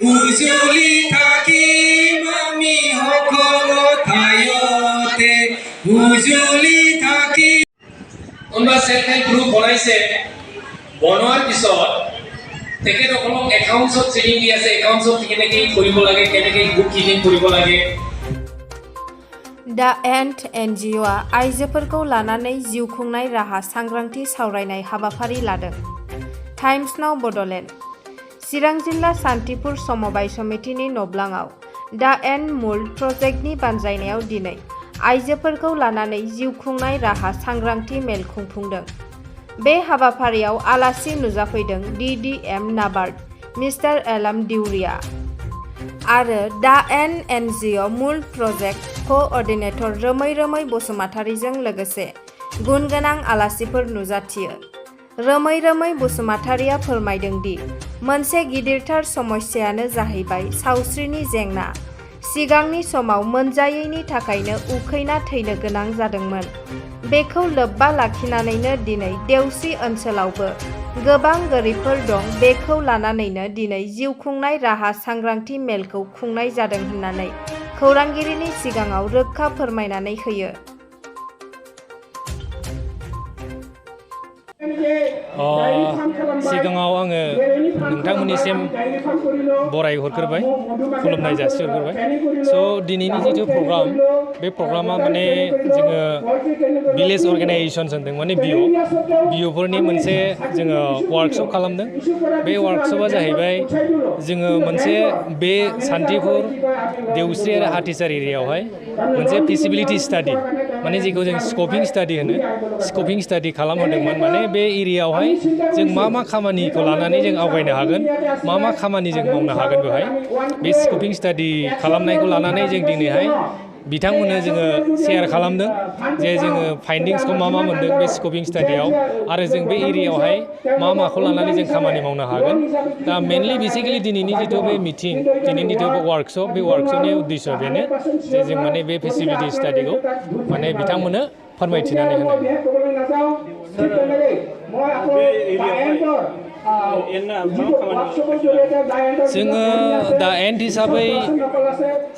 उजुली थाकी मामी हकलो थायोते उजुली थाकी उनबा सेल्फ हेल्प ग्रुप बनाइছে বনোৱাৰ পিছত তেখেতসকলক একাউন্টছত ট্ৰেইনিং দি আছে একাউন্টছত কেনেকৈ কৰিব লাগে কেনেকৈ বুক কিপিং কৰিব লাগে दा Ant NGO आ आइजोफोरखौ लानानै जिउ खुंनाय राहा सांग्रांथि सावरायनाय हाबाफारि लादों। टाइम्स नाव बड'लेण्ड चिरां जिल्ला सान्तिपुर समबाय समितिनि नब्लाङाव दा Ant मुल प्रजेक्टनि बानजायनायाव दिनै आइजोफोरखौ लानानै जिउ खुंनाय राहा सांग्रांथि मेल खुंफुंदों। बे हाबाफारियाव आलासि नुजाफैदों DDM नाबार्ड मिस्टार एलाम दिउरिया आरो दा Ant NGO मुल प्रजेक्ट कोअर्डिनेटर रोमै बसुमतारीजों लोगोसे गुन गोनां आलासिफोर नुजाथियो। रोमै बसुमतारीया फोरमायदों दि मोनसे गिदिरथार समस्यायानो जाहैबाय सावस्रिनि जेंना। सिगांनि समाव मोनजायैनि थाखायनो उखैना थैनो गोनां जादोंमोन। बेखौ लोब्बा लाखिनानैनो दिनै देवसि ओनसोलावबो गोबां गोरिबफोर दं। बेखौ लानानैनो दिनै जिउ खुंनाय राहा सांग्रांथि मेलखौ खुंनाय जादों होननानै खौरांगिरिनि सिगाङाव रोखा फोरमायनानै होयो। सिगाङाव आङो नोंथांमोननिसिम बराय हरग्रोबाय खुलुमनाय जासि हरग्रोबाय स' दिनैनि जिथु प्रग्राम बे प्रग्रामा माने जोङो भिलेज अर्गेनाइजेशन होनदों माने बिअफोरनि मोनसे जोङो वार्कशप खालामदों। बे वार्कशपआ जाहैबाय जोङो मोनसे बे सान्तिपुर देवस्रि आरो हाथिसार एरियायावहाय मोनसे फिजिबिलिटि स्टाडि माने जेखौ जों स्कपिं स्टाडि होनो स्कपिं स्टाडि खालामहोदोंमोन। माने बे एरियायावहाय जों मा खामानिखौ लानानै जों आवगायनो हागोन मा खामानि जों मावनो हागोन बेवहाय बे स्कपिं स्टाडि खालामनायखौ लानानै जों दिनैहाय बिथांमोननो जोङो शेयार खालामदों जे जोङो फाइन्डिंसखौ मा मोनदों बे स्कपिं स्टाडियाव आरो जों बे एरियायावहाय माखौ लानानै जों खामानि मावनो हागोन। दा मेनलि बेसिकेलि दिनैनि जिथु बे मिटिं दिनैनि जिथु वार्कशप बे वार्कशपनि उद्देश्य बेनो जे जों माने बे फिजिबिलिटि स्टाडिखौ माने बिथांमोननो फोरमायथिनानै होनाय। जोङो दा एन्ट हिसाबै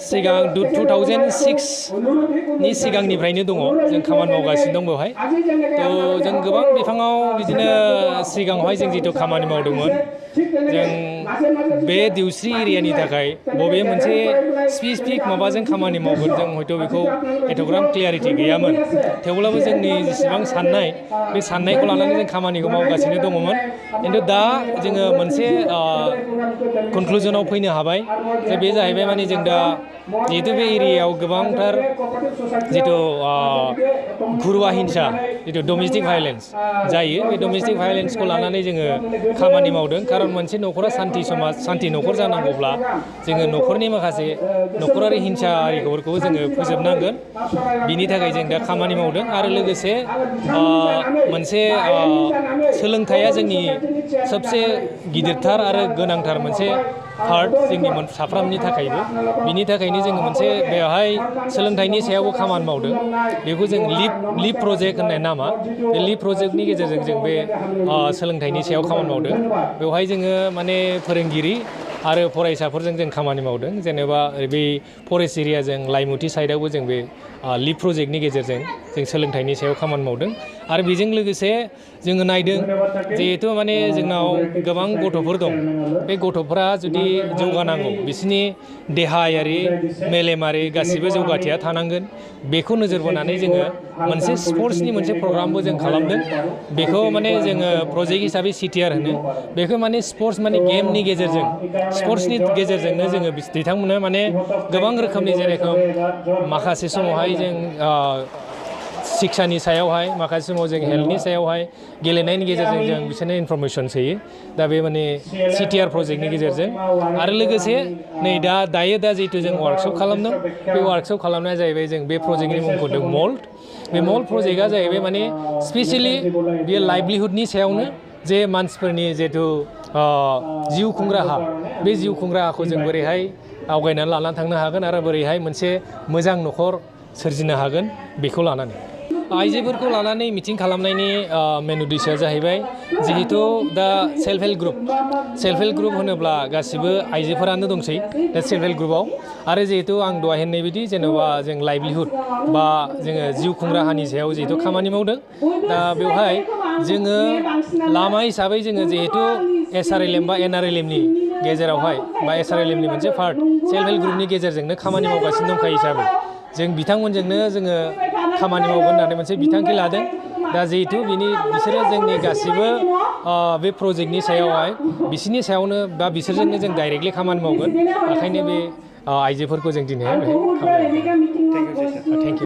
सिगां 2006नि सिगांनिफ्रायनो दङ जों खामानि मावगासिनो दं बेवहाय। थ' जों गोबां बिफाङाव बिदिनो सिगाङावहाय जों जिथु खामानि मावदोंमोन जों बे देवस्रि एरियानि थाखाय बबे मोनसे स्पेसिफिक माबाजों खामानि मावगोन जों हयथ' बेखौ एथ'ग्राम क्लियारिटि गैयामोन। थेवब्लाबो जोंनि जेसेबां साननाय बे साननायखौ लानानै जों खामानिखौ मावगासिनो दङमोन। खिन्थु दा जोङो मोनसे कनक्लुजनाव फैनो हाबाय जे बे जाहैबाय माने जों दा जिहेतु बे एरियायाव गोबांथार जिथु घुरुवा हिंसा जिथु डमेस्टिक भायलेन्स जायो बे डमेस्टिक भायलेन्सखौ लानानै जोङो खामानि मावदों। खारन मोनसे न'खरा सान्थि न'खर जानांगौब्ला जोङो न'खरनि माखासे न'खरारि हिंसा आरिफोरखौ जोङो फोजोबनांगोन। बिनि थाखाय जों दा खामानि मावदों आरो लोगोसे मोनसे सोलोंथाइया जोंनि सबसे गिदिरथार आरो गोनांथार मोनसे पार्ट जोंनि साफ्रोमनि थाखायबो। बिनि थाखायनो जोङो मोनसे बेवहाय सोलोंथाइनि सायावबो खामानि मावदों। बेखौ जों लिप प्रजेक्ट होननाय नामा बे लिप प्रजेक्टनि गेजेरजों जों बे सोलोंथाइनि सायाव खामानि मावदों। बेवहाय जोङो माने फोरोंगिरि आरो फरायसाफोरजों जों खामानि मावदों। जेनेबा बे फरेस्ट एरियाजों लाइमुथि साइडआवबो जों बे लिप प्रजेक्टनि गेजेरजों जों सोलोंथाइनि सायाव खामानि मावदों। आरो बेजों लोगोसे जोङो नायदों जिहेथु माने जोंनाव गोबां गथ'फोर दं। बे गथ'फोरा जुदि जौगानांगौ बिसोरनि देहायारि मेलेमारि गासिबो जौगाथाया थानांगोन। बेखौ नोजोर बोनानै जोङो मोनसे स्पर्ट्सनि मोनसे प्रग्रामबो जों खालामदों। बेखौ माने जोङो प्रजेक्ट हिसाबै CTR होनो। बेखौ माने स्पर्ट्स माने गेमनि गेजेरजों स्पर्ट्सनि गेजेरजोंनो जोङो बिथांमोननो माने गोबां रोखोमनि जेरेखम माखासे समावहाय जों शिक्षानि सायावहाय माखासे समाव जों हेल्थनि सायावहाय गेलेनायनि गेजेरजों जों बिसोरनो इनफरमेसन होयो। दा बे माने CTR प्रजेक्टनि गेजेरजों आरो लोगोसे नै दायो जिहेतु जों वार्कशप खालामदों बे वार्कशप खालामनाया जाहैबाय जों बे प्रजेक्टनि मुंखौ होदों मल्ड। बे मल्ड प्रजेक्टआ जाहैबाय माने स्पेसियेलि बेयो लाइभलिहुडनि सायावनो जे मानसिफोरनि जिहेतु जिउ खुंग्रा राहा बे जिउ खुंग्रा राहाखौ जों बोरैहाय आवगायनानै लानानै थांनो हागोन आरो बोरैहाय मोनसे मोजां न'खर सोरजिनो हागोन बेखौ लानानै। आइजोफोरखौ लानानै मिटिं खालामनायनि मेन उद्देश्यआ जाहैबाय जिहेतु दा सेल्फ हेल्प ग्रुप होनोब्ला गासिबो आइजोफोरानो दंसै दा सेल्फ हेल्प ग्रुपआव आरो जिहेतु आं दहाय होननाय बायदि जेनेबा जों लाइभलिहुड बा जोङो जिउ खुं राहानि सायाव जिहेतु खामानि मावदों दा बेवहाय जोङो लामा हिसाबै जोङो जिहेतु SRLM बा NRLM नि गेजेरावहाय बा SRLM नि मोनसे पार्ट सेल्फ हेल्प ग्रुपनि गेजेरजोंनो खामानि मावगासिनो दंखायो हिसाबै जों बिथांमोनजोंनो जोङो खामानि मावगोन होननानै मोनसे बिथांखि लादों दा जिहेतु बिसोरो जोंनि गासिबो बे प्रजेक्टनि सायावहाय बिसोरनि सायावनो बा बिसोरजोंनो जों डाइरेक्टलि खामानि मावगोन ओंखायनो बे आइजोफोरखौ जों दिनैहाय बेहाय खामानि मावदों। Thank you.